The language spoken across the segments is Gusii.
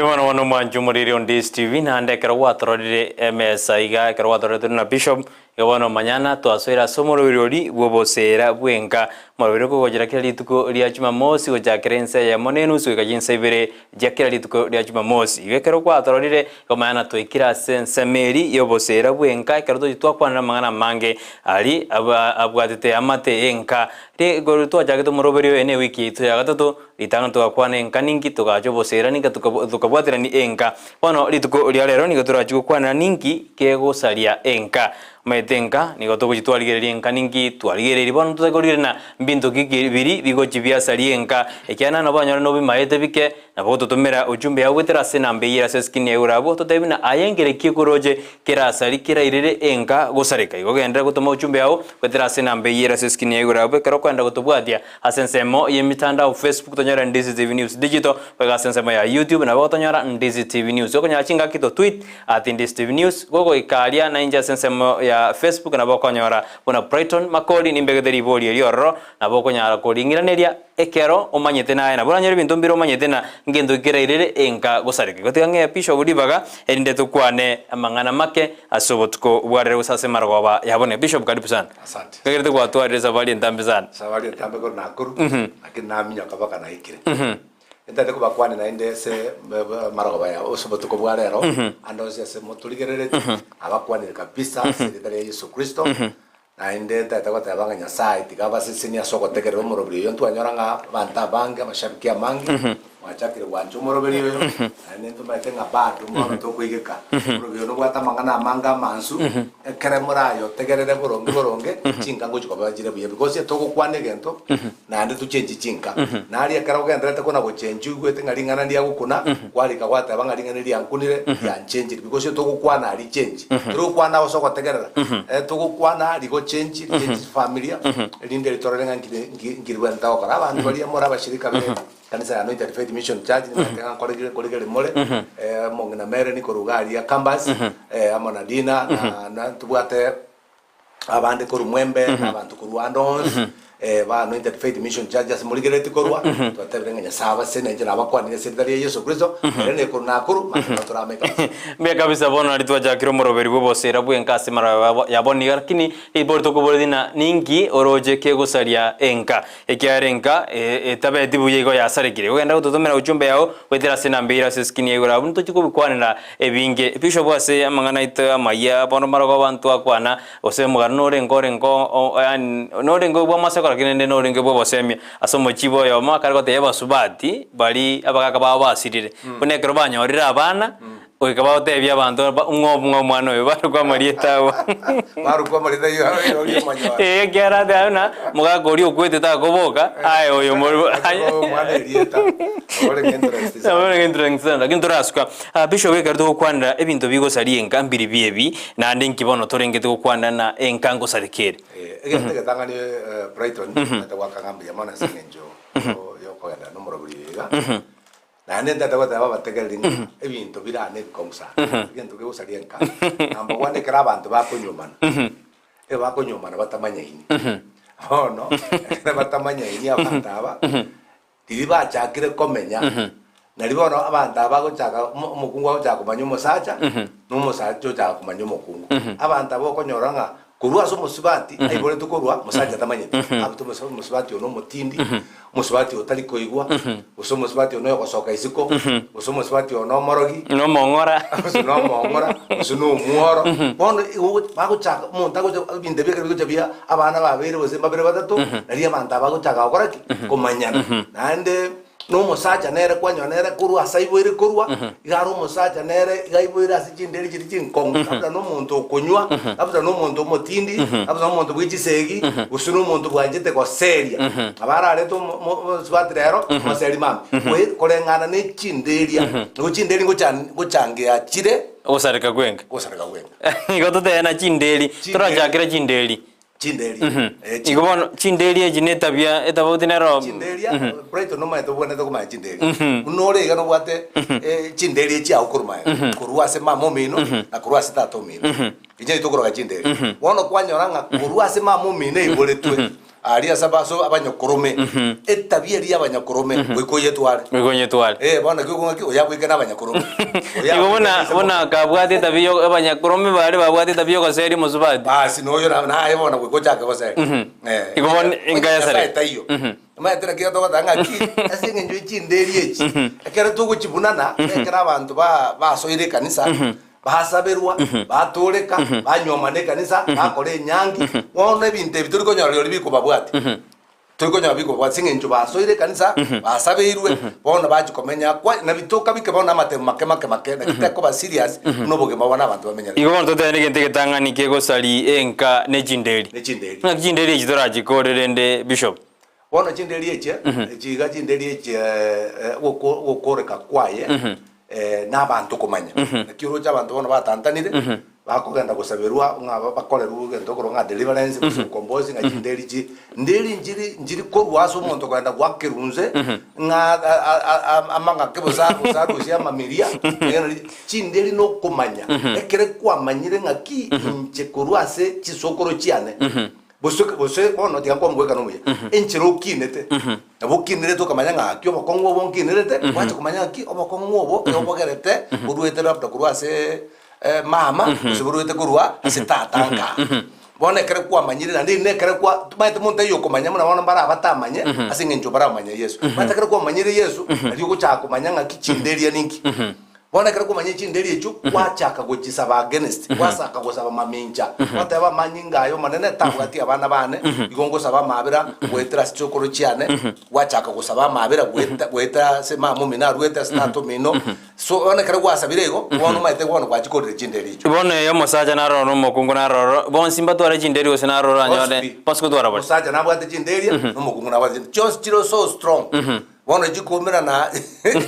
Mbuya mono bono omwanchi omoriri o Ndisi TV naende ekero gwatororire emesa iga ekero gwatororetwe na Bishop iga bono manyana twasoire ase omoroberi ori bw'oboseera bw'enka omoroberi okogochera kera rituko ria Jumamosi gochakera ensa eyemo na enusu goika chinsa ibere chia kera rituko ria Jumamosi iga ekero gwatororire igo manyana twaikire ase ensemo eri y'oboseera bw'enka ekero tochi twakwanera amang'ana amange aria abwatete amate enka Rigoro twachagete omoroberi oye newiki yaito ya gatato, ritang'ani togakwana enka ninki, togacha oboseera ninka tokabwaterania enka. Bono rituko ria rero nigo torachi gokwanera ninki kegosaria enka. Omanyete enka, nigo togochi twarigereria enka ninki twarigereiri bono totake korigereria na mbinto ki biri bigochi biasaria enka. Ekiagera nabo banyore nobimaete bike, Nabo gototomera ujumbe yao goetera ase enamba eyio ere ase eskrini ya igoro abwo, totebie buna aye nkere ki okoroche kerasari kerairere enka gosareka. Igo genderera gotoma ujumbe yao goetera ase enamba eyio ere ase eskrini ya igoro abwo ekero okoenda gotobwatia ase ensemo y'emitandao Facebook tonyore Ndizi TV News Digital, goika ase ensemo ya YouTube nabo gotonyora Ndizi TV News. Okonyora chingaki to tweet at Ndizi TV News, gogoika aria nainche ase ensemo ya Facebook nabo okonyora buna Brighton Makori nimbegete ribori erio ororo nabo okonyara koring'iraneria Ekero omanyete naye nabo oranyore ebinto mbire omanyete na ngento ki kerairere enka gosareka. Igo tiga ng'ee bishop ribaga erinde tokwane amang'ana make ase obotuko bwa rero gose ase emarogoba ya bone. Bishop karibu sana. Asante. Nkagerete gwatwarire esafari entambe sana. Esafari entambe korwa Nakuru, lakini naminyoka mpaka naikire. Ntagete kobakwania naende ase amarogoba ya ase obotuko bwa rero, ande onsi ase motorigereretie, nabakwanire kabisa ase erieta ria Yeso Kristo, Naende ntagete goteba ng'a Nyasae tiga abasesenie ase ogotegerera omoroberi oyo. Ntwanyora ng'a abanto abange, amashabiki amange, mwachakire gwancha omoroberi oyo, naende ntomaete ng'a bado mbono tokoigeka. Omoroberi oyo nobwate amang'ana amange amansu, ekere morayotegerere boronge boronge, chinka ngochi koba chire buya because etogokwana egento, naende tochenchie chinka. Naria ekero ogendererete kona gochenchia oigwete ng'a ring'ana ndiagokuna, kwarika gwateba ng'a ring'ana eri riankunire, rianchenchire because etogokwana aria change. Tori gokwana ase ogotegerera, togokwana rigochenchi, richenchi chifamilia, erinde ritorore ng'a nkire nki nkirigwenerete gokora. Abanto baria more abashirika be ekanisa ya Anointed Faith Mission Church, nimanyete ng'a nkoregire nkorigeri more, omong'ina Mary korwa iga aria campus, amo na Dina, na na ntobwate abande korwa Mwembe, na abanto korwa ande onsi, ba Anointed Faith Mission Church ase morigereretie korwa, twatebire ng'a Nyasae abasesenie nainche nabakwanire ase erieta ria Yeso Kristo, ere nekorwa Nakuru, mambia nigo torameke ase. Mbuya kabisa bono aria twachakire omoroberi bw'oboseera bw'enka ase emaraba ya bono iga lakini ribori tokoboretie ng'a ninki oroche kegosaria enka? Ekiagera enka etabeti buya igo yasarekire. Ogenda gototomera ujumbe yao goetera ase enamba eira ase eskrini ya igoro abwo ntochie kobikwanera ebinge. Bishop ase amang'ana aito amayia bono marogo abanto akwana gose omogano norenge orenge yaani norenge bw'amaseko lakini naende norenge bw'obosemia ase omochibo oyomo akare gotebia abasubati baria abagaka babo basirire buna ekero banyorire abana Goika bagotebia abanto ba ng'o ng'o omwana oyo barokwe amarieta abo. Barokwe amarieta ayio oria omonyora. Ee, ekiagera ateba buna mogaka oria okwete takoboka, aye oyo mori Aye omwana erieta. Nabo orenge interesting sana. Nabo orenge interesting sana, lakini torasuka. Ah, Bishop ekero togokwanera ebinto bigosaria enka mbiribi ebi, naende inki bono torengete gokwanera na enka ngosareka ere? Eh, egento egetang'ani eh, Brighton, omanyete goaka ng'a mbuya mono ase eng'encho yokogenda nomorobori oyo iga. Naende ntagete goteba abategereri ng'a ebinto bire aa nebikongu sana. Egento kegosaria enka, number one ekero abanto bakonyuomana, ekero bakonyuomana batamanyaini. Bono, ekero batamanyaini abanto aba, riria bachakire komenya, nari bono abanto aba bagochaka omo- omokungu agochaka komanya omosacha, na omosacha ochaka komanya omokungu. Abanto aba okonyora ng'a Korwa ase omosubati aiboretwe korwa mosacha atamanyeti, abete omosubati oyo nomotindi, omosubati oyo tari koigwa, gose omosubati oyo noyogosoka isiko, gose omosubati oyo nomorogi, Nomong'ora. gose nomong'ora, gose nomworo. Bono igo bagochaka omonto agocha ebinto ebi ekero bigocha bia abana babeire gose mbabere batato, nario abanto aba bagochaka gokora ki? Komanyana. Naende. Na omosacha nere kwanyora nere korwa ase aiboire korwa, iga are omosacha nere iga aiboire ase chinderi chiria chinkong'u, labda nomonto okonywa, labda nomonto omotindi, labda nomonto bwe chisegi, gose nomonto bwanchete goseria. Nabo ararete omo- omo- omosubati rero, omoseri mambia. Koe koreng'ana ne chinderia, nigo chinderi ngocha ngochangea chire Ogosareka gwenka. gosareka gwenka. Igo totebe na chinderi, Chinderi. torachakere chinderi. Chinderia. Eh, Igo bono chinderia echi ne etabia etafauti nero. Chinderia, Brighton nomanyete obwenerete komanya chinderia. Buna ore iga nobwate eh, chinderia chiao korwa magega, korwa ase mama omino na korwa ase tata omino. Inche nigo tokoroka chinderia. Bono kwanyora ng'a korwa ase mama omino aiboretwe, Aria ase abaso abanyakorome, etabia eria y'abanyakorome goika oyetware. Goika oyetware. Eh, bono naki okong'a ki? Oyabweke nabanyakorome. Igo buna buna kabwate etabia yo abanyakorome baria babwate etabia yogoseria omosubati. Basi noyo na naye bono goika ochake goseria. Eh. Igo bono enka Nyasaye yasareka. taiyo. Omanyete naki togoteba ng'aki, ase eng'encho ye chinderi echi, ekero togochibunana, ekero abanto ba basoire ekanisa, Basaberwa, batooreka, banyuomana ekanisa, bakora enyangi. Bono ebinto ebi tori konyora rirorio bikobabwatia. Tori konyora bikobabwatia ase eng'encho basoire ekanisa, basabeirwe, bono bachia komenya kwa na bitoka bike bono amatemo make make make, naki tekoba serious buna obogima bono abanto bamenyerete. Igo bono totebe negento egetang'ani kegosari enka ne chinderi. Ne chinderi. Ng'aki chinderi echi torachikorere rende Bishop? Bono chinderi echi, echi iga chinderi echi ogoko ogokoreka kwaye nabanto komanya. Naki oroche abanto bono batantanire, bakogenda gosaberwa ng'a bakorerwe egento okorwa ng'a deliverance gose ukombozi ng'a chinderi chi nderi nchiri nchiri korwa ase omonto kogenda goakerwa inse ng'a amang'ake bosa gose arusie amamiria, chinderi nokomanya. Ekere kwamanyire ng'aki inche korwa ase chisokoro chiane. Gose, gose bono tiga nkomogwekana omuya, enchera okinete, nabo okinerete okamanya ng'a aki obokong'u obo nkinerete, gwacha komanya ng'aki obokong'u obo nigo bogerete boruete labda korwa ase mama, gose boruete korwa ase tata nka. Bono ekero kwamanyire naende na ekero kwa omanyete monto taiyo okomanya buna bono mbare abatamanye ase eng'encho baramanye Yeso. Omanyete ekero kwamanyire Yeso, nario ogochaka komanya ng'aki chinderia ninki. Bono ekero kwamanyire chinderi echio, gwachaka gochisaba against, gwasaka gosaba mamincha, gwateba amanyinga aye Omonene tabwati abana bane, igo ngosaba amabera goetera ase chiokoro chiane, gwachaka gosaba amabera goeta goetera ase mama omino aruete ase tata omino. So bono ekero gwasabire igo, bono omanyete bono gwachikorire chinderi echio. Bono eyo omosacha naroro na omokungu naroro, bonsi mbatware chinderi gose naroro Bonsi anyore, pi. bonsi gotwara bare. Omosacha nabwate chinderia, na omokungu nabwate chinderi. Chionsi chire so strong. Bono chikoumerana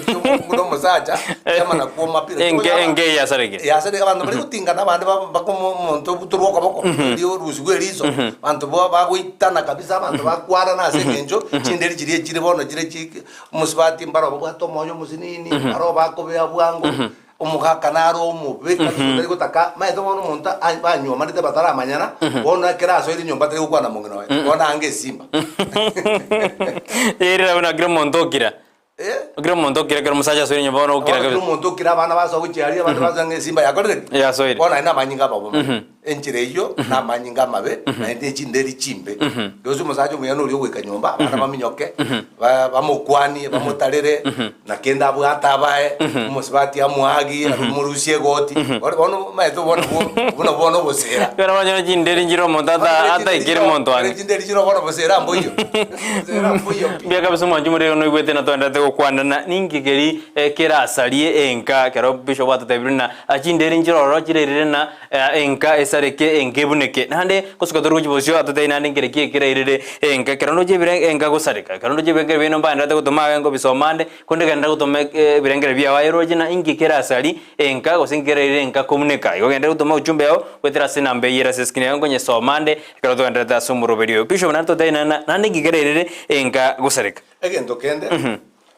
omokungu na omosacha, chiamana kwoma pi. Enke enke eyasarekire. Yasarekire abanto bari gotingana abande ba- mpaka omo- omonto obutorwa okoboko, erio orusigwe eriso, abanto bo bagoitana kabisa, abanto bakwarana ase eng'encho chinderi chiria echire bono chire chi omosubati mbaro babwate omoyo omosinini, mbaro bakobea bwango, omogaka naro omobe kabisa otari gotaka, omanyete bono omonto a- banywomanete bataramanyana, bono ekero asoire nyomba tari gokwana mong'ina oye, bono ange esimba. Erira buna kera omonto okira. Eh? Kera omonto okira ekero omosacha asoire nyomba bono okira Bono kera kabisa. omonto okira abana basoa gochia aria abande basoa ng'a esimba yakorire ki? Yasoire. Bono aye namanyinga amabe mono. Enchera eyio namanyinga amabe naende echinderi chimbe. Gose omosacha omuya noria ogoika nyomba abana baminyoke ba- bamokwanie bamotarere na kende abwate abae omosubati amoagie amorusie egoti bono bono omanyete bono bo buna bono obosera. Ekero banyora chinderi nchire omonto ata ataikire monto ang'e. Chinderi chire bono obosera mboiyo obosera mboiyo pi. Mbuya kabisa omwanchi omorero noigwete na twaenderete gokwanana ninki keri kerasarie enka ekero bishop atotebirie ng'a chinderi nchire ororo chirairire na Enka esareke, enka ebuneke. Naende gosuka tore gochia bosio, atotebie naende nkere ki ekerairere enka. Ekero ndoche ebire enka gosareka, ekero ndoche ebirengere biaino mbaenderete gotoma aye nkobisoma ande, korende genderera gotoma ebirengere biao aye roche ng'a inki kerasari enka gose inki kerairere enka komuneka. Igo genderera gotoma ujumbe yao goetera ase enamba eyio ere ase escreen yao nkonyesoma ande ekero togendererete ase omoroberio oyo. Bishop naende totebie naende ng'a naende inki kerairere enka gosareka. Egento kende,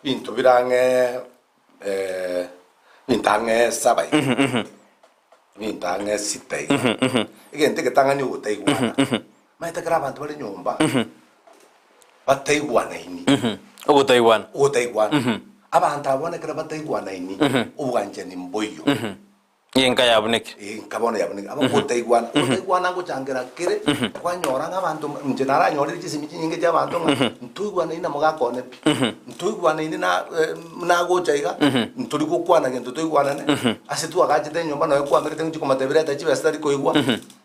binto bire ang'e binto ang'e saba iga. Ebinto ang'e sita iga. Egento egetang'ani ogotaigwana. Omanyete ekero abanto bare nyomba, bataigwanaini. Ogotaigwana. Ogotaigwana. Abanto abwo bono ekero bataigwanaini, obwanchani mboiyo. Enka yabunekire. Enka bono yabunekire. Aba ogotaigwana, ogotaigwana ngochangera kere, kwanyora ng'a abanto inche naranyorire chisemi chinyinge chia abanto ng'a ntoigwanaini na mogaka one pi. Ntoigwanaini na nagocha iga, ntori gokwana gento toigwanane, ase twagachete enyomba nonya kwamerete ngochia komotebia reta chibesa tari koigwa,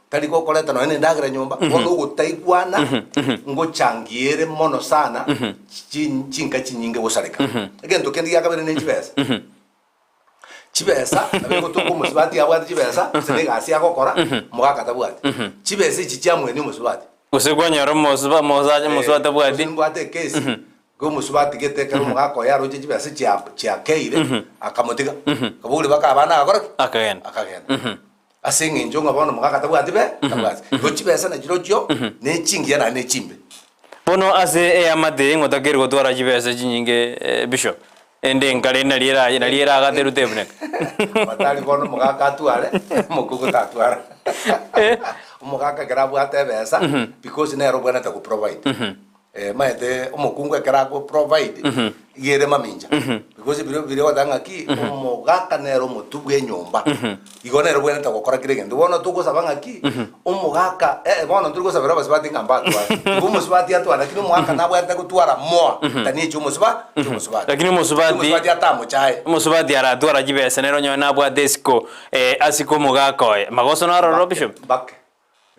tari gokoreta nonya na endagera nyomba, bono ogotaigwana ngochangiere mono sana chi chinka chinyinge gosareka. Egento kende gia kabere ne chibesa, chibesa nabo egotoka omosubati abwate chibesa, gose na egasi agokora, omogaka tabwati. Chibesa echi chiamwenia omosubati. Gose kwanyora omosuba omosacha omosubati tabwati. Gose nimbwate ekesi, Igo omosubati gete ekero omogaka oye aroche chibesa chia chiakeire, akamotiga. Akaboria baka abana agakora ki? Akagenda. Akagenda. Ase eng'encho ng'a bono omogaka tabwati be? Tabwati. Igo chibesa nachirochio, ne chingiya naende ne chimbe. Bono ase eamate eye ng'otakeire gotwara chibesa chinyinge Bishop, ende enkare nari era nari eragaterwe tebuneka. Abatari bono omogaka atware, omokungu tatwara. Omogaka ekero abwate ebesa, because nere obwenerete go provide. Omanyete omokungu ekero ago provide, iga ere mamincha. Because biria biria ogoteba ng'aki, omogaka nere omotwe bwa enyomba, igo nere obwenerete gokora kera egento. Bono togosaba ng'aki, omogaka eh bono ntori gosabera abasubati ng'a mbatware, igo omosubati atware lakini omogaka nabwenerete gotwara more than echi omosuba chia omosubati. Lakini omosubati- Omosubati atamochaye. Omosubati aratwara chibesa nere onyore nabwate esiko asike omogaka oye. Magoso naroro Bishop? Mbake.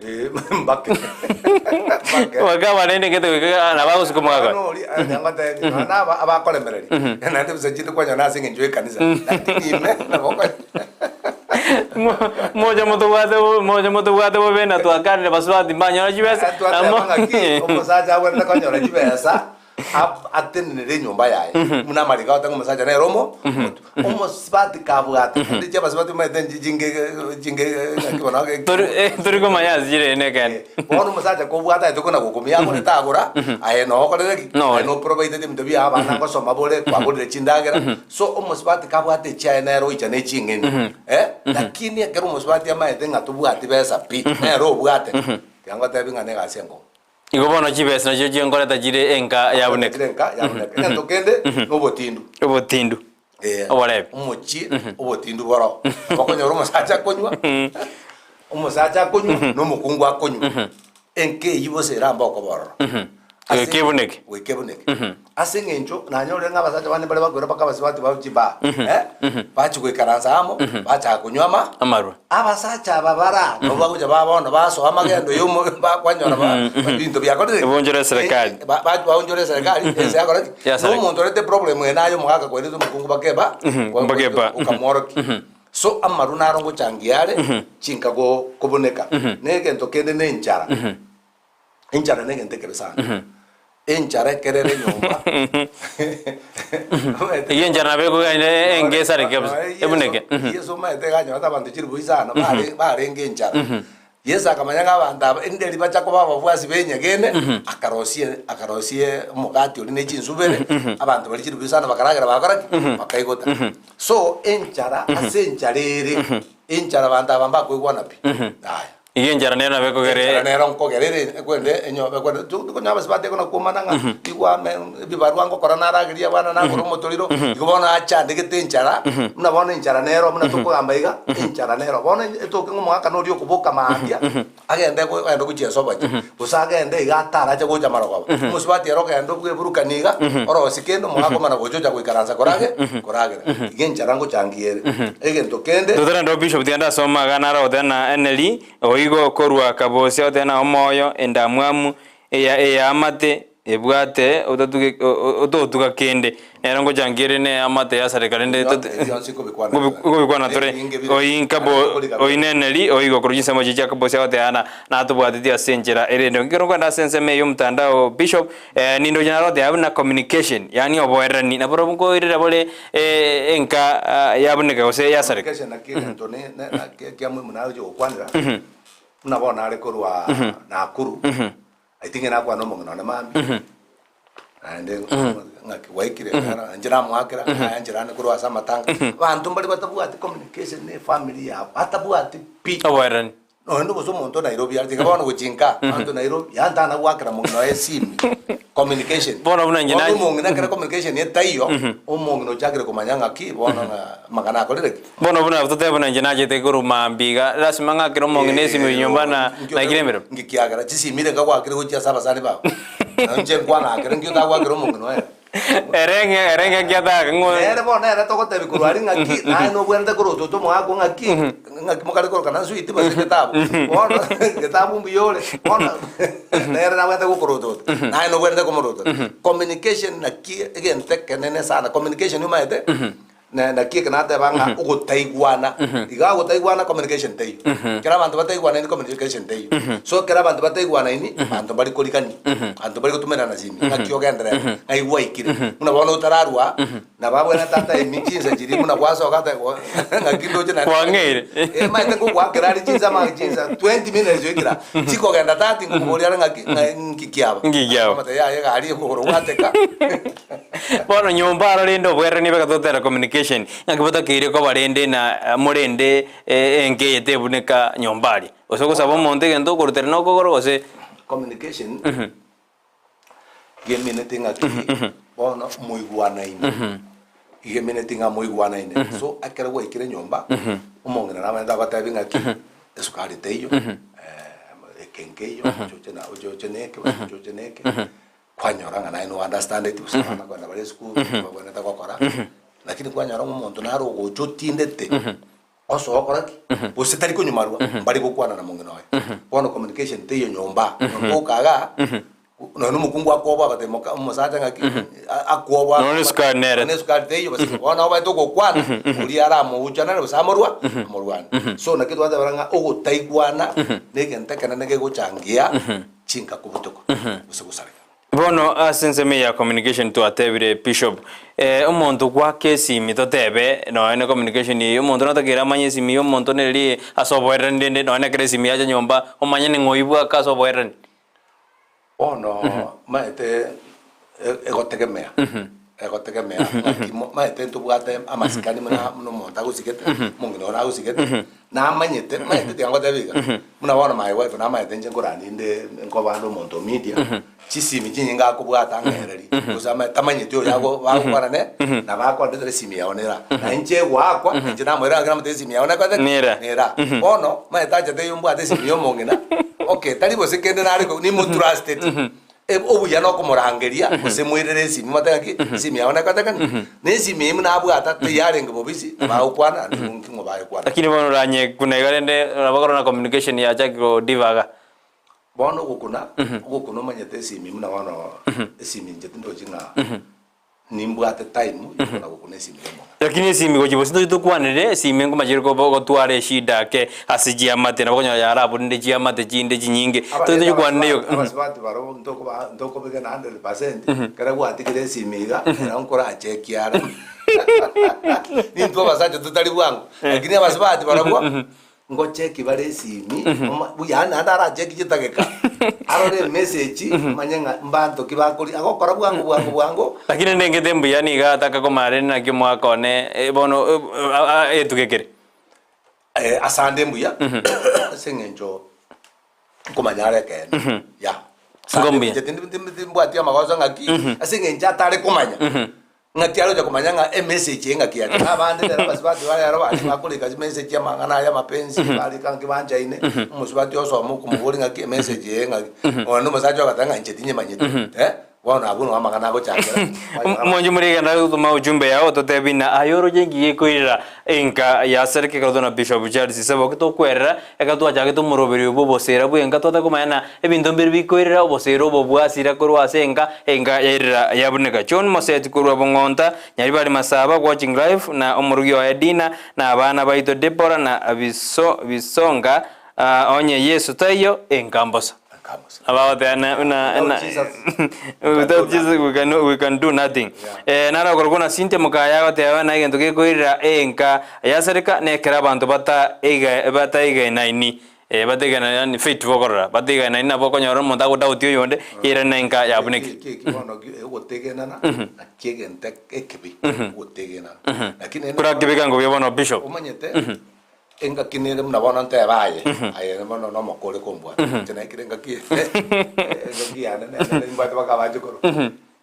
Eh, mbake. Mbake. Mbake abarende gete goika nabo agosika omogaka oye. Bono oria, eh, ngotebi, nonya na aba- abakoremereria, naende bosa chinde kwanyora ase eng'encho y'ekanisa, lakini ime nabo oko- Mocha motobwate bo- mocha motobwate bobe na twakanire basubati mbanyora chibesa, Eh, twateba namo- ng'aki, omosacha abwenerete konyora chibesa, ab- atenenere enyomba yaye, buna amariko agoteba ng'a omosacha nere omo omotwe. Omosubati kabwate, naende chiabasubati omanyete nchi chinge chinge ng'aki bono ake- Tori eh, tori komanya ase chire nekene. Bono omosacha kobwate aye tokona gokumia agore tagora, aye noo okorire ki? Nore. Aye noprovidete ebinto bia abana ngosoma bore, kwagorire chindagera. So omosubati kabwate echiaye nere oicha ne ching'eni eh, lakini ekero omosubati amaete ng'a tobwati besa pi, nere obwate, tiga ngotebi ng'a negasi enkong'u. Igo bono chibesa nachio chinkoreta chire enka yabuneka. Chire enka yabuneka. Egento kende nobotindu. Obotindu. Eh, Oborebi. omochie obotindu boro. Okonyora omosacha akonywa, omosacha akonywa na omokungu akonywa. Enka eyio bose erambe okoba ororo. Ase- Goika ebuneke. Goika ebuneke. Ase eng'encho nanyorire ng'a abasacha bande mbare bakoira mpaka abasubati babo chibaa, eh, bachia goikaransa amo, bachaka konywa ama Amarwa. Abasacha aba bara nabo bagocha baa bono basoa amagendo ya omo bakwanyora ba ebinto biakorire ki? Baonchore eserekari. Eh, ba- ba- baonchore eserekari, ense yakora ki? Ya Na omonto orete problem eye naye omogaka kwerete omokungu bakeba, bakeba. okamworokia. So amarwa naro ngochangia are, chinka go kobuneka. Na egento kende na enchara. Enchara negento ekebe sana. Enchara ekero ere nyomba. Eyio enchara nabo ekogenda enga esareke kabisa, ebuneke. Yeso omanyete iga anyorete abanto chilifu isano bare barenge enchara. Yeso akamanya ng'a abanto aba nderi bacha koba abafuasi ba enyegene, akarosia akarosia omogati oria ne chinsubere, abanto baria chilifu isano bakaragera bagakora ki? Bakaigota. So enchara ase enchara ere, enchara abanto aba mbakoigwana pi. Yaya. Igo enchara nero nabo ekogera Enchara nero nkogera ere ekwende enyo ekwende tu tukonyora abasubati ekona kwomana ng'a igwa ame ebibarua ngokora narageria abana nagora omotoriro, igo bono achandegete enchara, buna bono enchara nero buna tokogamba iga, enchara nero. Bono etoke ng'a omogaka noria okoboka mambia, agende go agende gochiesa obochie, gose agende iga atarache gocha marogoba, omosubati ere ogenda obweburukani iga, orosie kende omogaka omana gocha ocha goikaransa korage koragera. Iga enchara ngochangia ere. Egento kende. Totarenda obishop tiga ndasoma iga naro goteba na Eneli oigo korwa kabosia goteba na omoyo endamwamu eya eamate ebwate otatuge ototuga kende nero ngochangia ere ne eamate yasareka rende ngobikwana tore oinka bo oineneri oigo korwa chinsemo echi chia kabosia goteba na natobwateti ase enchera ere ende. Ekero nkoenda ase ensemo eye yomotandao bishop Nindoche naro goteba buna communication, yaani oboererani, naborobwo nkoirera bore enka yabuneka gose yasareka. Communication naki egento ne ne naki ekia muhimu nagochia gokwanera, buna bono are korwa Nakuru, I think nakwana omong'ina one mambia, naende ng'aki gwaikire naro inche namoakera, naye nchera ande korwa ase amatanga, abanto mbare batabwati communication na efamiri yabo, batabwati pi. Oboererani. Noende gose omonto o Nairobi are, tiga bono gochia nka, abanto Nairobi, yaani tana goakera mong'ina oye esimi, communication. Bono buna inche Bono na- omong'ina ekero communication etaiyo, omong'ina ochakire komanya ng'aki bono ng'a amang'ana akorire ki? Bono buna totebe buna inche nachete korwa mambia iga, lasima ng'akere omong'ina esimi oyo nyomba na naikire emeremo. Nki kiagera chisimi reka gwakire gochia ase abasani bao, inche nkwang'akera nki otagoakera omong'ina oye. Ere ng'e ere ng'aki ataka ng'o Nere bono nere togotebi korwa aria ng'aki, naye nobwenerete korwa ototo omogaka ng'aki, ng'aki mokare koroka na nswiti gose getabu. Bono getabu mbuya ore, bono nere nabwenerete gokorotota, naye nobwenerete komorotota. Communication naki egento ekenene sana, communication omanyete, na naki eke nateba ng'a ogotaigwana, iga ogotaigwana communication teiyo. Ekero abanto bataigwanaini communication teiyo. So ekero abanto bataigwanaini, abanto mbari korigania, abanto mbari gotumerana simi, ng'aki ogendererete, ng'ai gwaikire. Buna bono otararwa, nabo abwenerete ataemi chinsa chiria buna gwasoka ata ng'aki ndoche naende Kwang'eire. Eh, maete ngogoakera are chinsa ama chinsa 20 minutes oikera, chikogenda 30 ngokoboria are ng'aki ng'ai nki kiaba. Nki kiaba. Akomotebia yaya egari ekogoro gwateka. Bono nyomba aro rende obwereranie beka totera communication, ng'aki botakeire koba rende na morende enka eye tebuneka nyomba aria. Gose ogosaba omonto egento okorutera na okogoro gose. Communication gemineti ng'aki bono moigwanaine, gemineti ng'a moigwanaine. So ekero gwaikire nyomba, omong'ina namanyete agotebi ng'aki, esukari teiyo, eke nkeiyo, ochoche na ochoche na eke gose ochoche na eke, kwanyora ng'a naye no understandeti gose abana kogenda bare esukuru, babwenerete gokora, lakini kwanyora ng'a omonto nare ogocha otindete. Osoa okora ki? Gose tari konyumarwa, mbari gokwana na mong'ina oye. Bono communication teiyo nyomba. Oboka igaa, nonya na omokungu akwoboa agatebia moka omosacha ng'aki, akwoboa Nonya na esukari nere. Nonya na esukari teiyo basi bono nabo obaete ogokwana, oria aramouchanane gose amorwa amorwane. So naki twatebera ng'a ogotaigwana na egento ekenene gegochangia chinka kobutoka gose gosareka. Bono ase ensemo eye ya communication twatebire Bishop, eh, omonto gwaka esimi totebe nonya ne communication eye omonto natakeire amanye esimi ya omonto nereri ase oboererani rende nonya nekero esimi yacha nyomba omanye ning'o oyio bwaka ase oboererani. Bono maete egotegemea egotegemea ng'aki mo maete ntobwate amasikani buna buna omonto agosigete omong'ina one agosigete Namanyete, manyete tiga ngotebe iga, buna bono my wife namanyete inche nkorandi inde nkoba ande omonto o media, chisimi chinyinge akobwata ang'ereri, gose ama tamanyeti oyo ago bagokwana ne, nabo akondetera esimi yao nera. Na inche egoakwa, inche namoira ng'a namotebia esimi yao nekorete ki? Nera. Nera. Bono, manyete achete eywo mbwate esimi ya omong'ina, okay, tari gose kende nare ko nimotrusteti. Obuya nokomorangeria, gose moirere esimi, motebe ng'aki, esimi yao nekotekani? Na esimi eyio nabwata, tiyarenge bobisi, nabagokwana, naende nigo ng'o bayekwana. Lakini bono oranye kuna iga rende nabo korwa na communication yachakire godivaga. Bono ogokuna, ogokuna omanyete esimi buna bono esimi inche tindochi ng'a Nimbwate time yokona gokuna esimi y'omong'ina. Lakini esimi gochia bosio ntoche tokwanere, esimi nkomachire koba gotwara eshida ake ase chiamate, nabo okonyora yarabunire chiamate chinde chinyinge. Toche tochikwanere yo. Abasubati barobwo ntokoba ntokobegena 100% ekero gwatigire esimi iga, ero nkorachekie are. Nintwe abasacha totari bwango, lakini abasubati barobwo Ngocheki bare esimi, oma- yaani naende aracheki chidageka, arore emessage, amanye ng'a mbanto ki bakori, agokora bwango bwango bwango. Lakini nengete mbuya nigo ataka komanya rende naki omwaka one eh, bono eh, ah, ah, etugekere. Eh, asande mbuya, ase eng'encho nkomanya are ekeene, yeah. Asande Ngombuya. inche tindi- tindi- timbwati amagoso ng'aki, ase eng'encho atare komanya. Ng'aki aroche komanya ng'a emessage eye ng'aki yacha. Na abande rero abasubati ba rero baria bakorika chimessage amang'ana aya amapenzi, barika ng'aki banchaine, omosubati osoma okomoboria ng'aki emessage eye ng'aki, nonya na omosacha ogateba ng'a inche tinyemanyeti, eh, bono abwo noo amang'ana agochakera, kwanyora Omonche morigenda gotoma ujumbe yao ototebi na aye oroche inki gekoirera enka ya Sereke ekero tore na Bishop Charles Seboki tokwerera ekero twachagete omoroberio bwa obosera bwa enka twataka komanya na Ebinto mbire bikoirera oboseera obo bwasira korwa ase enka, enka yairera yabuneka. John Moseti korwa Bong'onta, Nyaribari Masaba, watching live, na omorugi oye Dina, na abana baito Deborah na Biso Bisonga, ah, onye Yesu taiyo, enka mbosa. Abagoteba na na na Without Jesus, without Jesus we can, we can do nothing. Eh, naro okorokwa na Cynthia Mokaya agoteba na egento gekoirera enka yasereka nekero abanto bata eiga bataigainaini. Eh, batigane yaani faith bokorora, batigane naende nabo okonyora omonto agodoubt oyonde, yairane enka yabunekire. Eki eki bono gi- ogotegenana naki egento ekebi ogotegenana lakini naende Korakebeka ngobuya bono bishop. omanyete engaki nere buna bono ntebe aye aye bono nomokore kombwata inche naikire engaki engaki yane nere nimbwate mpaka abachokoro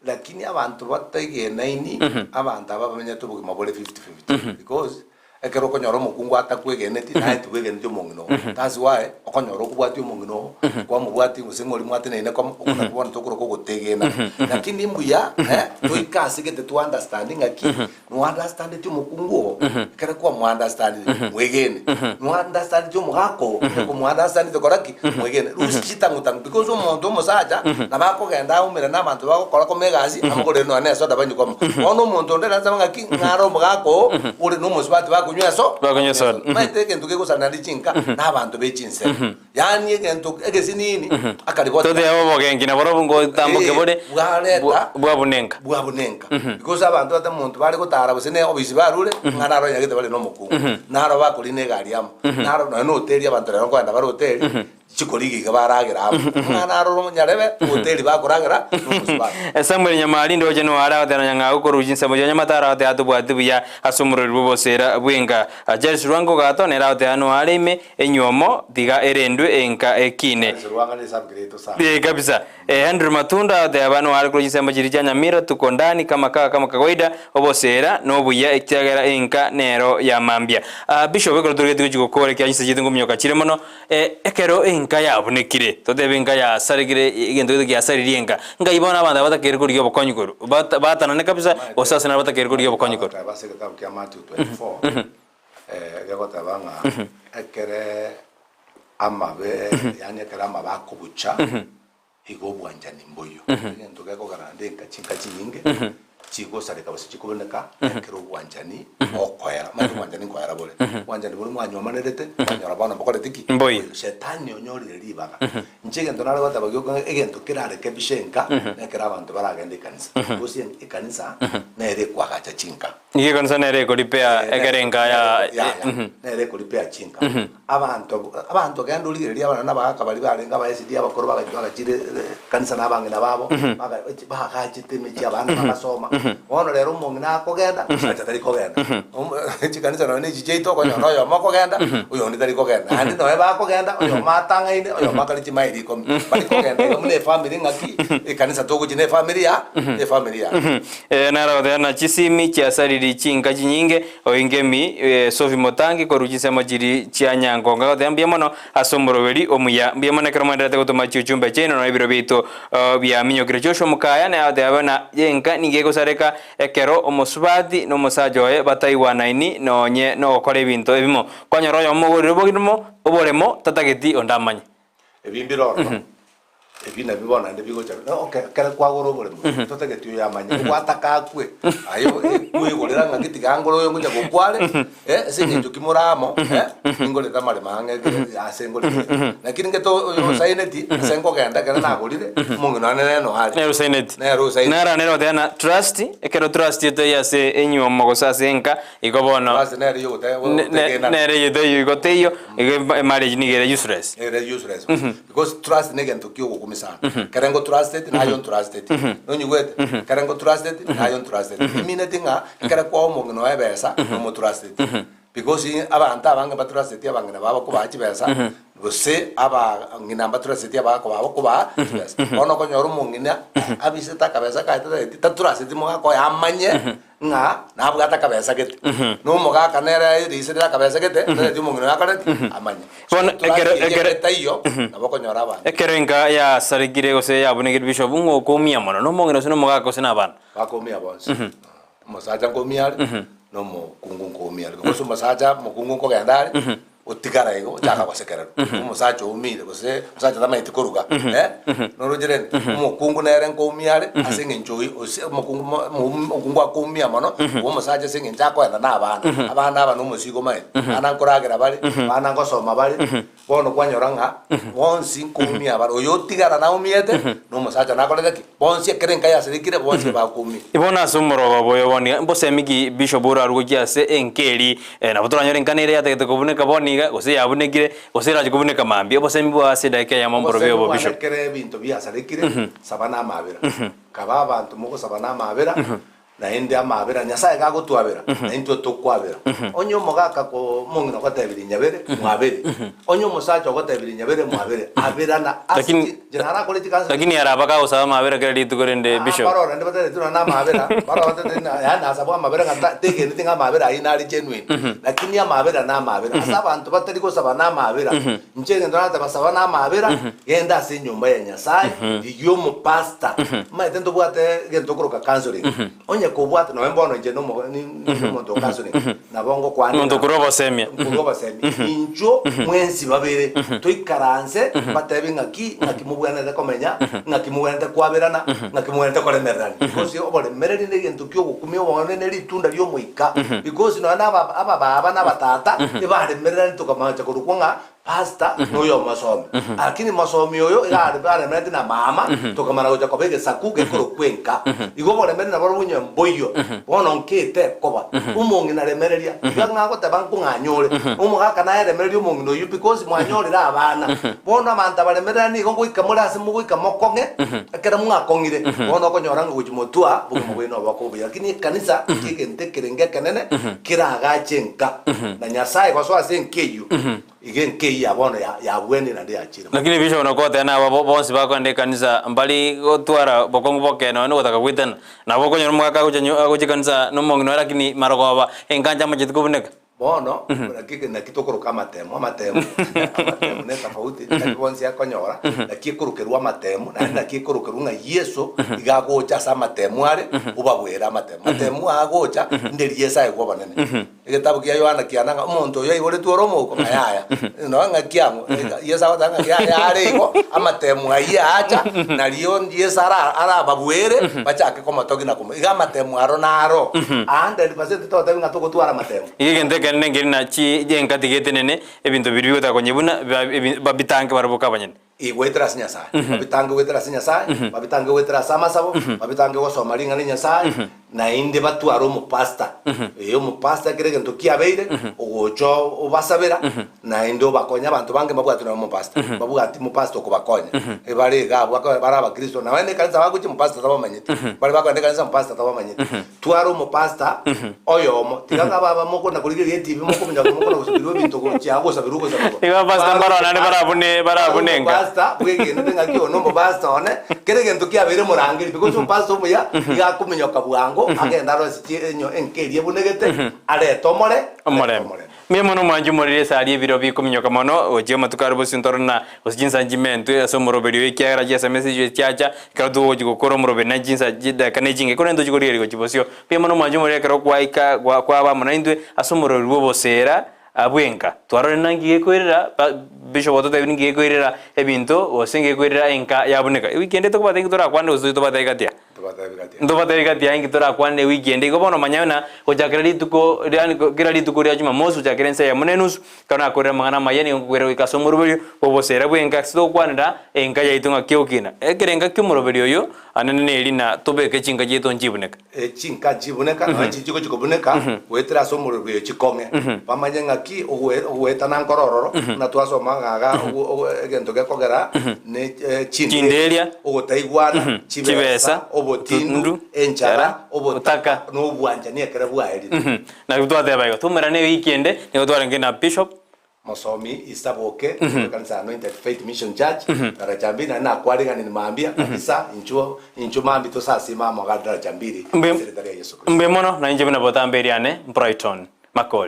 lakini abanto bategenaini abanto aba bamenyete obogima bore fifty fifty because Ekero okonyora omokungu atakwegeneti, naye tibwegeneti omong'ina oo. That's why okonyora okobwatia omong'ina oo, kwamobwatia gose ng'a oria mwateneine komo, okwo nakwo bono tokoroka ogotegena. Lakini mbuya eh, toike ase gete to understand ng'aki, no understandeti omokungu oo, ekero kwamo understandire, mwegene. No understandeti omogaka oo, onye komo understandete kora ki? Mwegene. Rusia chitang'utang'u because omonto omosacha, nabo akogenda aumere na abanto bagokora komo egasi, amogorere nonya na esoda banywe komo. Bono omonto onde nasabe ng'aki, ng'a are omogaka oo, ore nomosubati bakonywa eso, Bakonywa esoda. Omanyete egento kegosana naende chinka, na abanto be chinsemo. Yaani egento egesinini, akariboti Totebe obogenki naborobwo ngotamboke bore, bwareta bwabunenka. bwabunenka. Because abanto bate omonto bare gotara gose ne obisi barure, ng'a naro onyagete bare nomokungu. Naro bakorina egari amo. Naro nonya na hoteli abanto rero nkoenda bare hoteli. Chikorigia iga baragera amo. Omwana arore omonyarebe, hoteli bakoragera nomosubati. Samuel Nyamari ndoche nigo are agoteba na Nyang'au korwa chinsemo chia Nyamataro agoteba tobwati buya ase omorweri bw'obosera bw'enka. Charles Rwango Gato nere agoteba nigo are ime enywomo tiga erendwe enka ekine. Charles Rwanga nesabu kireto sana. Eh, kabisa. Eh, Andrew Matunda agoteba nigo are korwa chinsemo chiria chia Nyamira tuko ndani kama kawa kama kawaida obosera nobuya ekiagera enka nero ya mambia. Ah, Bishop ekero torigetie gochia gokora ekiagera chinsa chiaito nkominyoka chire mono Ekero enka yabunekire, totebe enka yasarekire, egento gete giasaririe enka, nkai bono abanto aba batakeire korigia obokonyi korwa? Bata batanane kabisa, gose ase naro batakeire korigia obokonyi korwa? Egoteba ase egetabu kia Matthew 24, gegoteba ng'a ekere amabe, yaani ekere amabe akobucha, Igo obwanchani mboiyo. Egento gekogera naende enka chinka chinyinge chigosareka gose chikoboneka ekero obwanchani bokoera. Omanyete obwanchani nkoera bore. Obwanchani boria mwanywomanerete, mwanyora bono mbokoreti ki? Mboiyo. Shetani onyorire ribaga. Inche egento nare goteba gioka ng'a egento kerarekebishe enka, nekero abanto baragende ekanisa. Gose ekanisa nere ekoagacha chinka. Nigo ekanisa nere ekoripea ekero enka ya Yaya, nere ekoripea chinka. Abanto abanto genda origererie abana na abagaka baria barenge abaesidi abakoro bagachi bagachire ekanisa na abang'ina babo, baga bagachete emechie abana bagasoma. Bono rero omong'ina akogenda, omosacha tari kogenda. Omo chikanisa nonye na echi chiaito okonyora oyomo okogenda, oyonde tari kogenda. Naende nonye bakogenda, oyomo atang'aine, oyomo akare chimaili ikomi. Bari kogenda iga buna efamiri ng'aki, ekanisa togochia na efamiri ya efamiri ya. Naro goteba na chisimi chiasariri chinka chinyinge, Oingemi Sophie Motangi korwa chinsemo chiri chia Nyangongo agoteba mbuya mono ase omoroberi omuya. Mbuya mono ekero mwenderete gotoma chiuchumbe chiaino nonya ebiro biaito biaminyokire. Joshua Mokaya naye agoteba buna enka nigo egosareka ekero omosubati na omosacha oye bataigwanaini nonye nogokora ebinto ebimo. Kwanyora oyomo ogorire obogima oboremo tatageti onde amanye. Ebi mbire ororo, ebi nabio bono naende bigocha na oke ekere kwagora oboremo, totageti oyo amanye, obwataka akwe, aye kwegorera ng'aki tiga ngore oyo ngocha gokwa are, ase eng'encho ki more amo, ningorete amaremo ang'e ekere ase ngorete. Lakini ngete oyo osaineti, ase nkogenda ekere nagorire, omong'ina one nere noare. Nere osaineti. Nere osaineti. Naro nere goteba ng'a trust, ekero trust etaiyo ase enywomo gose ase enka, Igo bono Trust nere yogote- ne- ne- gotegenana. nere eyetaiyo igo teiyo, igo emarriage nigo ere useless. Ere useless because trust ne egento kia ogokumia sana. Ekere ngo trusted naye ontrusted. Nonyigwete? Ekere ngo trusted naye ontrusted. Emineti ng'a ekere kwaa omong'ina oye ebesa nomotrusted. Because abanto abange mbatrusteti abang'ina babo kobaa chibesa gose abang'ina mbatrusteti abagaka babo kobaa chibesa. Bono okonyora omong'ina abisete akabesa kaye tatageti tatrusteti mogaka oye amanye ng'a nabwate akabesa gete, na omogaka nere aeriserire akabesa gete, tareti omong'ina oyo akoreti amanye. So Bono trust ekero eria ekero etaiyo, nabo okonyora abanto. ekero enka yasarekire gose yabunekire bishop ng'a okoumia mono na omong'ina gose na omogaka gose na abana. Bakoumia bonsi. Omosacha nkoumia are, na omokungu nkoumia are. Because omosacha omokungu nkogenda are, otigara igo ochaka gosekererwa, omosacha oumire gose omosacha tamanyeti koruga eh, noroche rende omokungu nere nkoumia are ase eng'encho oyi ose omokungu mo omokungu akoumia mono kobua omosacha ase eng'encho akoenda na abana, abana aba na omosigo omanyete, abana nkoragera bare, abana ngosoma bare, bono kwanyora ng'a bonsi nkoumia bare, oyo otigara naumiete na omosacha nakorete ki? Bonsi ekero enka yasarekire bonsi bakoumia. Bono ase omorogoba oyo bono iga, mbosemi ki Bishop orarwe gochia ase enka eria? Nabo toranyore enka nere yatagete kobuneka bono iga, gose yabunekire, gose erache kobuneka mambia. Obosemi bwao ase edageka eyemo mborobio Obosemi obo bwane Bishop. ekero ebinto biasarekire, saba na amabera. Kaba abanto mogosaba na amabera, Naende amaabera Nyasae gagotwabera, na intwe tokwabera. Onye omogaka ko omong'ina ogotebirie nyabere, mwabere. Onye omosacha ogotebirie nyabere, mwabere. Aberana ase Lakini chi inche narakore chikansa lakini araba kagosaba amaabera kera rituko rende Ah, Bishop. mbarore rende batareti nonya na amaabera, mbarore batareti na yaani nasabwa amabera ng'a ta tegeneti ng'a amabera ayio nare genuine. Lakini amabera na amabera. Ase abanto batari gosaba na amabera, inche egento narateba saba na amabera, genda ase enyomba ya Nyasae, rigia omopastor. Omanyete ntobwate egento tokoroka counseling. Onye kobwate nonya bono inche nomo ni omonto o counseling, nabo ngokwanera Omonto okorwa obosemia. nkorwa obosemia. Inchuo mwensi babere toikaranse mbatebi ng'aki ng'aki mobwenerete komenya, ng'aki mobwenerete kwaberana, ng'aki mobwenerete koremererania. Because oboremereri negento kiogokumia obonene ne ritunda riomoika. Because nonya na aba abababa na abatata ebaremererani tokamancha korokwa ng'a. Pastor noyo omosomi, lakini mosomi oyo iga are aremereti na mama, tokamana gocha koba egesaku gekorokwa enka. Igo oboremeri naborobwo onye mboiyo, bono nkete ekoba. Omong'ina remereria, iga ng'a agoteba nkong'anyore, omogaka naye remereria omong'ina oyio because mwanyorire abana. Bono abanto abaremerera nigo ngoika more ase mogoika mokong'e, ekero mwakong'ire, bono okonyora ng'a gochia motwa bogima bwaino obokoba buya. Lakini ekanisa ki egento ekerenge ekenene keragache enka, na Nyasaye gosoa ase enka eyio, Iga enka eyio ya bono yabwenire naende yachire mono. Lakini bishop nokoteba nabo bo bonsi bakoenda ekanisa mbari gotwara bokong'u boke nonya nogotaka goetana. Nabo okonyora omogaka agocha nyo agocha ekanisa na omong'ina oye lakini marogoba enkancha amacheti kobuneka. Bono naki naki tokoroka amatemo amatemo amatemo ne etofauti tari bonsi akonyora naki ekorokerwa amatemo naende naki ekorokerwa ng'a Yeso iga agocha ase amatemo are obabwere amatemo. Matemo aya agocha nderi Yeso aegwe obonene. Egetabu kia Yohana kiana ng'a omonto oyo aiboretwe ore omouko, ng'a yaya. Nonya ng'aki ang'o, Yeso agoteba ng'a yaya are igo, amatemu ayio aacha, nario Yeso ara arababuere, bachake komotogia na komo. Iga amatemu aro naro, a 100% togotebi ng'a togotwara amatemu. Iga egento ekenene nkeri na chi enka tiga etenene, ebinto biria bigotaka konyebuna, ba babitange barabwo abanyene. Goetera ase Nyasae, babitange goetera ase Nyasae, babitange goetera ase amasabo, babitange gosoma ring'ana ria Nyasae, naende batware omopastor. Ee, omopastor ekero egento kiabeire, ogocha obasabera, naende obakonya. Abanto bange mbabwati nonya omopastor, mbabwati mopastor okobakonya. Ebare iga abwo bakore bare abakristo, nonye na ekanisa bagochia omopastor tabamanyeti, baria bakogenda ekanisa omopastor tabamanyeti. Twara omopastor oyomo, tiga ng'a baba mokona korigereria etibi mokominyoka mokona gosabirwa ebinto gochia gosabirwa ogosabirwa. Igo abapastor Twara mbaro naende barabune omopastor, twara barabune enka. omopastor bwegenete ng'aki oyo nomopastor one, kera egento kiabeire morangeri because omopastor omuya iga akominyoka bwango agende arosie chi enyo enka eria ebunegete arete omore arete Omorembe. omorembe. Mbuya mono omwanchi omoriri ase aria ebiro bikominyoka mono gochia amatuko are bosio ntoro na gose chinsa nchimentwe ase omoroberi oyo ekiagera chieseme ase chiacha ekero togochi gokora omoroberi na chinsa chidakika ne chinge korende tochi korigereria gochia bosio. Mbuya mono omwanchi omoriri ekero kwaika kwaba amo naintwe ase omoroberi bw'oboseera bw'enka. Twarorire naki gekoirera bishop ototebirie ninki gekoirera ebinto gose ngekoirera enka yabuneka. Ewiki ende tokobata inki torakwane gose tobatebie gati aa? Ntobatebi gati yaye inki torakwane ewiki ende. Igo bono manya buna gochakera rituko riani kera rituko ria Jumamosi gochakera ensa eyemo na enusu, ekero nakorire amang'ana amaya nigo nkokwera goika ase omoroberio bw'oboseera bw'enka ase togokwanera enka yaito ng'a ki'ogokina. Ekerenga ki'omoroberio oyo anene neri na tobeke chinka chiaito nchibuneka. Chinka nchibuneka, nonya chinchiko chikobuneka goetera ase omoroberio chikong'e. Bamanye ng'aki ogoetana nkore ororo, buna twasoma ng'a iga egento gekogera ne Chinderia, ogotaigwana, chibesa, chibesa, obotindu, enchara, obotaka, obotaka, na obwanchani ekero bwaerire. Naki twateba igo, twaumerane ewiki ende, nigo twarenge na Bishop. Mosomi Isaboke, korwa ekanisa ya Anointed Faith Mission Church, daraja mbili, naende nakwariganire mambia kabisa, inchuo inchuo mambia tosasime amo iga daraja mbili, Mbe ase erieta ria Yeso Kristo. mbe mono, na inche buna botambe eriane, Brighton Makori.